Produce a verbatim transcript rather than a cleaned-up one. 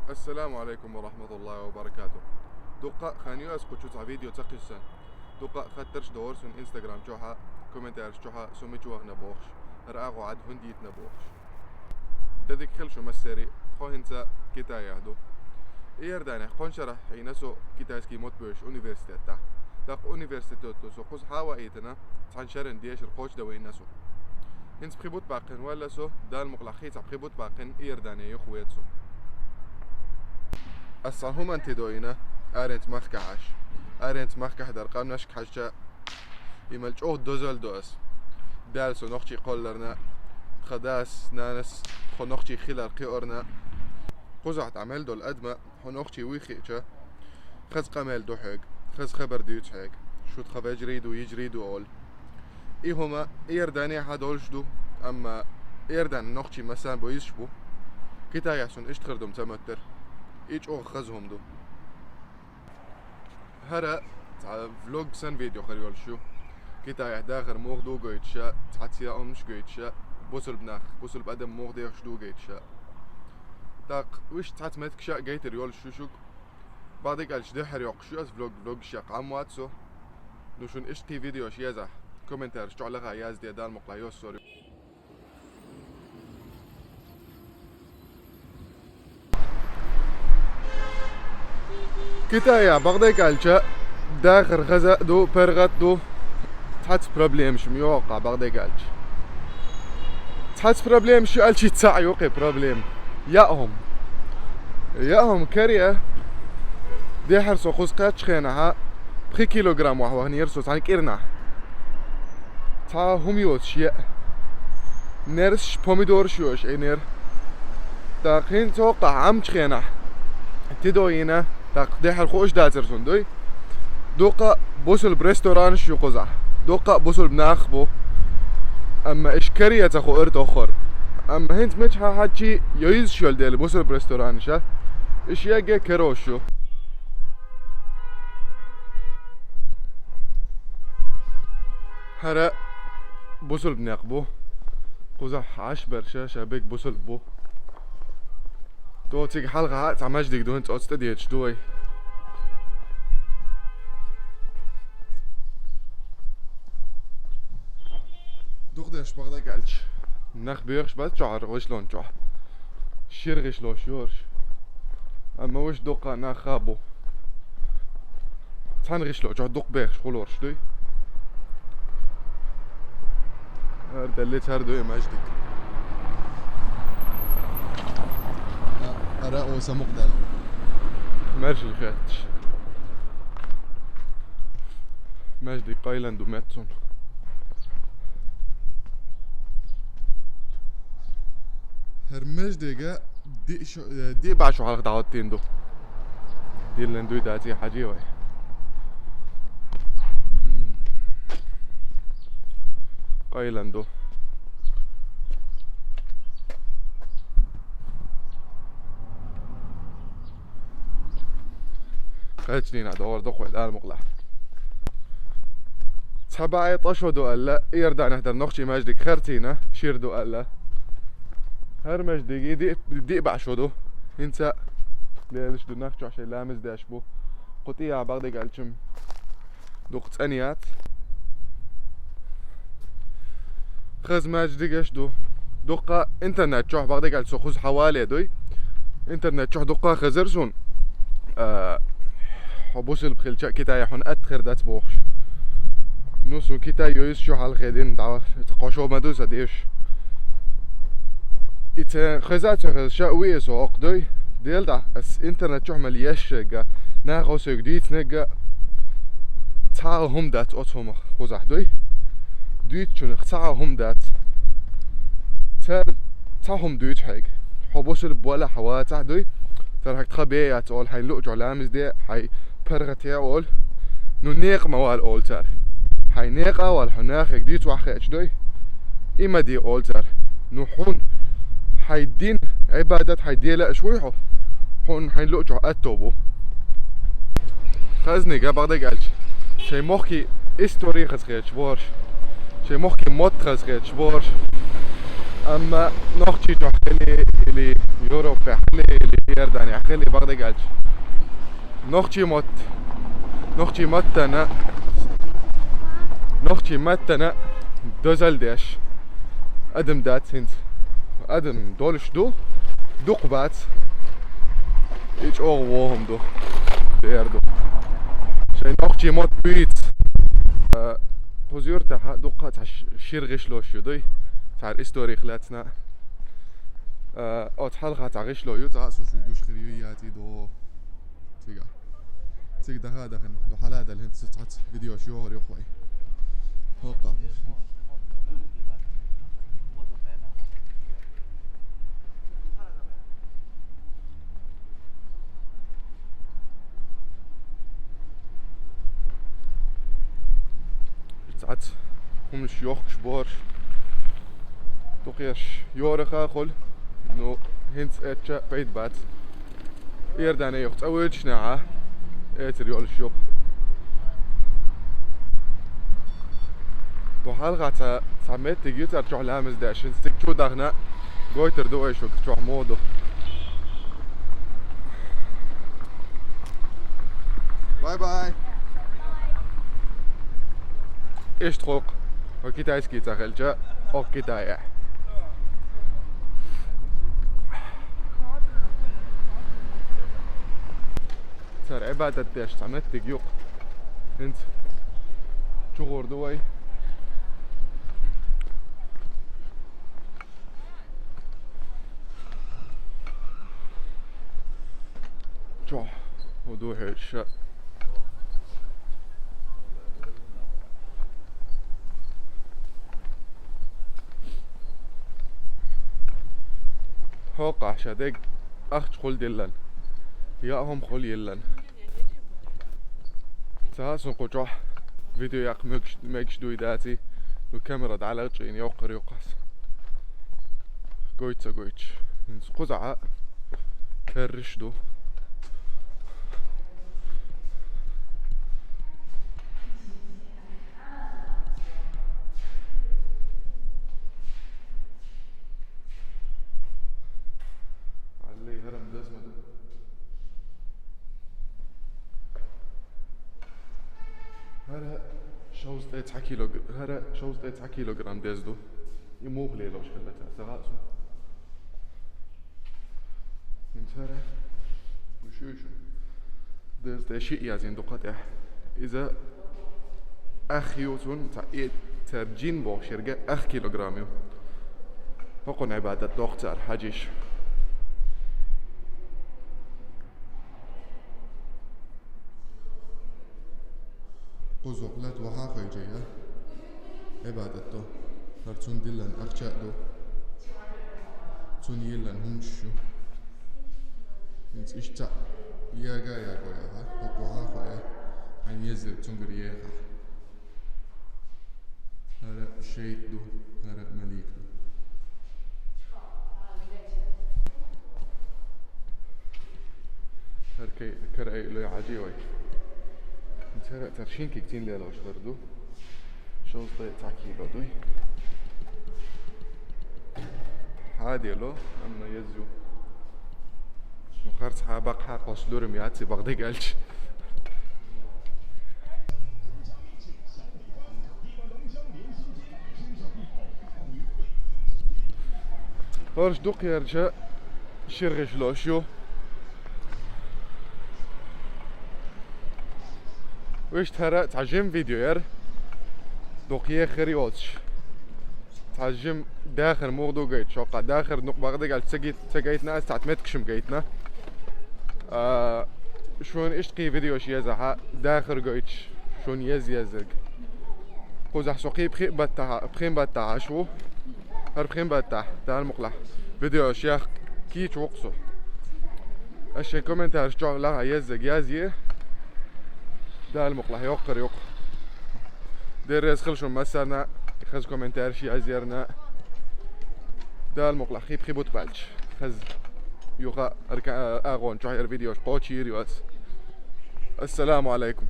السلام عليكم ورحمة الله وبركاته. دقة خانيو أسقط شو تعا فيديو تقشسن. دقة خطرش دور سون إنستغرام جوحا، كومنتارش جوحا، سو مجوغنا بوخش. هر آغو عد هنديتنا بوخش. ددك خلشو مسيري، خو هنسا كتايا دو. إيرداني قون شرح إينسو كتايسكي موت بوش أونيفرسيتيتا. دق أونيفرسيتيتو سو قوز حاوا إيتنا، تحن شرن ديش القوش دو إينسو. هنس بخيبوت باقن ولا سو، دال مقلع خيت بخيبوت باقن إيرداني يخويت سو. أصلا هم أنت دوينا، أرنت مخكحش. أرنت مخكح در قام نشك حشا. إما الجو دوزل دوس. دال سو نخشي قولرنا. خداس نانس خو نخشي خلال قيورنا. قزعت عمل دول أدمى، خو نخشي ويخيتشا. خز قمل دو حق، خز خبر ديوت حق. شو تخفى جريدو يجريدو أول. إي هما إيرداني حد أولش دو، أما إيردان نخشي مسان بو يسشبو. كتا يحسن إشتخر دوم تمتر. إيش أو خزهم دو. هرا تاع فلوق سن فيديو خير يول شو. كي تاع داخر موخ دو قويت شا، تاع تيا أمش قويت شا، بوصل بناخ، بوصل بأدم موخ ديخش دو قويت شا. تاق وش تاع تمتك شا قيتر يول شو شوك. بعدك قالش دحر يوق شو أس فلوق، فلوق شا قام واتسو. نوشون إشتكي فيديو شيازح. كومنتار شو على غا ياز دي دار مقلا يوس سوري. كتايا بغداد قالشا داخر خزا دو برغت دو. تحت بروبليم شميوقع بغداد قالش. تحت بروبليم شو قالشي تسع يوقي بروبليم. ياهم. ياهم كريه. دي حرصو خص قاتش خينها. بخي كيلوغرام واحد وهني يرسو تاني كيرنا. تا هم يوت شيء. نرس بوميدور شوش إنير. تاقين توقع عم تخينح. تدوينا. تاق دحر خوش داتر سندوي. دوقا بوسل بريستوران شو قزح. دوقا بوسل بناخبو. أما إشكرية تخو إرت أخر. أما هنت مجحا حاجي يويز شول ديل بوسل بريستوران شا. إش يجي كروشو. هرا بوسل بناقبو. قزح عش برشا شابك بوسل بو. تو تيجي حلقة تاع مجدك دو هنت أوتست ديتش دوي. دوغ ديش بغدا قالش. نخ بيرش بس جعر غشلون جع. شير غشلو شيورش. أما وش دوقا نخابو. تان غشلو جع دوق بيرش خلورش دوي. هر دلت هر دوي مجدك. أرى أو سمق دل. مرش الخاتش. مجدك قايلن دو ماتسون. هر مجدك دي شو، دي بعد شو حلقة دعوتين دو. دي اللي ندوي داتي حاجي وي. قايلن دو. قالتني نادور دقوة الآن مقلع. تبعي طشو دو ألا، إيردان أهدر نخشي ماجدك خرتينا، شير دو ألا. هر ماجدك دي، دي بعشو دو. إنسا ليلش دو نخشو عشان لامز داش بو. قطيع بغدك على الجم. دوق تانيات. خز ماجدك اش دو. دوقا إنترنت شوح بغدك على سوخوز حوالي دوي. إنترنت شوح دوقا خزرسون. آه، حبوس البخيل شا كتاي حن أتخر دات بوخش. نوسون كتاي يويس شو حال خيدين دعوة تقوشو مدوسة ديش. إتا خزات خز شا ويس وقدوي. ديل دا أس إنترنت شوح مليش شا. ناخو سيك ديت نقا. تا هم دات أتهم خزح دوي. ديت شنخ تا هم دات. تا، تا هم ديت حق. حبوس البولا حوا تا دوي. ترى حق تخبيات أول حين لؤجو لامز دي حي برغتي أول. نو نيق موال أول تر. حي نيق أول حناخ ديت وحخ أجدوي. إما دي أول تر. نو حون حي دين عبادة حي دي لا شويحو. حون حين لؤجو أتوبو. خزني قا بغدك ألش. شي مخكي إستوري خز خيتش بورش. شي مخكي موت خز خيتش بورش. أما نخشي جو حلي إلي يوروب حلي إلي Иорданехь хилла бакъдерг аьлча. Нохчийн мотт. Нохчийн маттана. Нохчийн маттана дозалла деш. Адам дац хӀинца. Адам долуш ду. Дукха бац. И чӀогӀа вохам ду. Дер ду. Шайн нохчийн мотт буьйцу. А, кхуза юьртахь дуккха а цхьа ш-, шира гӀишлош ю дуй. Цара историх лаьцна. А, оцу хьалха цхьа гӀишло ю, цхьа а со шуьга гуш хир ю, яций до. Цига. Цига даха а дахана, ду хьала а дала, хӀинца цхьацца видеош йохур ю вай. ХӀокху. Цхьацца хӀуманаш йохкуш борш. Дукхеш йорах а хуьлу, ну, хӀинца эцча пайда бац. Иордане юха цӀа воьдучу нахьа эцар йолуш ю-кх. Ду хьалха цхьа, цхьа меттиг ю цара чохь ламаз деш, хӀинца цига чу дахана гойтур ду вай шуьга, чохь муха ду. Бай-бай. Иштта хӀокху, хӀо китайский ца хилча, хӀокху Китайехь. Цара Ӏибадат деш цхьа меттиг ю-кх. ХӀинца чугӀур ду вай. Чохь, хӀун ду хьуьйсуш? ХӀокхахь ша дерг ахча хуьлу диллина, я хӀума хуьлу йиллина. Ца хаьа суна кху чохь видео яккха мегаш, мегаш дуй даций, ну, камера дӀалачкъийна йоккхур ю-кх ас. Гойту ца гойтуш. ХӀинца кхузахь а карриш ду. Аллей, хӀара-м деза ма ду. ХӀара шовзткъе цхьа килог-, хӀара шовзткъе цхьа килограмм деза ду. И муха лелош хилла ца, ца хаьа суна. ХӀинца хӀара, гуш ю шуна. Деза тӀе шиъ яздина дукха тӀехь. Иза ах ю цунна, цхьа и цара джин бохуш ерга ах килограмм ю. ХӀокхунна Ӏибадат доккху цара хьаджиш. Кхузахь лата ваха а хойча я, Ӏибадат до. ХӀара цунна диллина ахча а ду. Цунна йиллина хӀуманаш ю. ХӀинца иштта цхьаъ яга а яго яха, хӀокху ваха а хо я, хьайна еззиг цуьнгара еха. ХӀара шайтӀа ду, хӀара малик ду. ХӀара кай-, кара ай лой хьажи вай. ХӀара цара шин киг цин лелош хӀара ду. Шовзткъе цхьа кило дуй. Хьадело, амма еза ю. Ну, харц хьа бакъ хьа кхосса лурам яц, и бакъдерг аьлча. ХӀорш дукха ярча ширгӀиш лош ю. Вуьшта хӀара цхьа жим видео яра. Дукха еххар йоцуш. Цхьа жим дахар муха ду гайта шоккха. Дахар нукъ бакъдерг аьлча ца гит-, ца гайтина, аса цхьа меткашим гайтина. А, шуна иштта кхин видеош езахьа, дахар гойтуш, шуна еза-еззиг. Кхузахь со кхин пхи баттахь, пхин баттахь Ӏаш ву. ХӀара пхин баттахь, Дала мукъалахь. Видеош яхка кийча ву-кх со. Ас шайн комментарийш чохь лаха еззиг язъе. Дала мукъалахь йоккхур ю-кх. Деррес хила шуна массарна, хаза комментарийш язъярна. Дала мукъалахь, кхин пхи бутт баьлча. Хаза юха арка-, агӀон чохь яра видеош кхочийр ю ас. Ассаламу алайкум.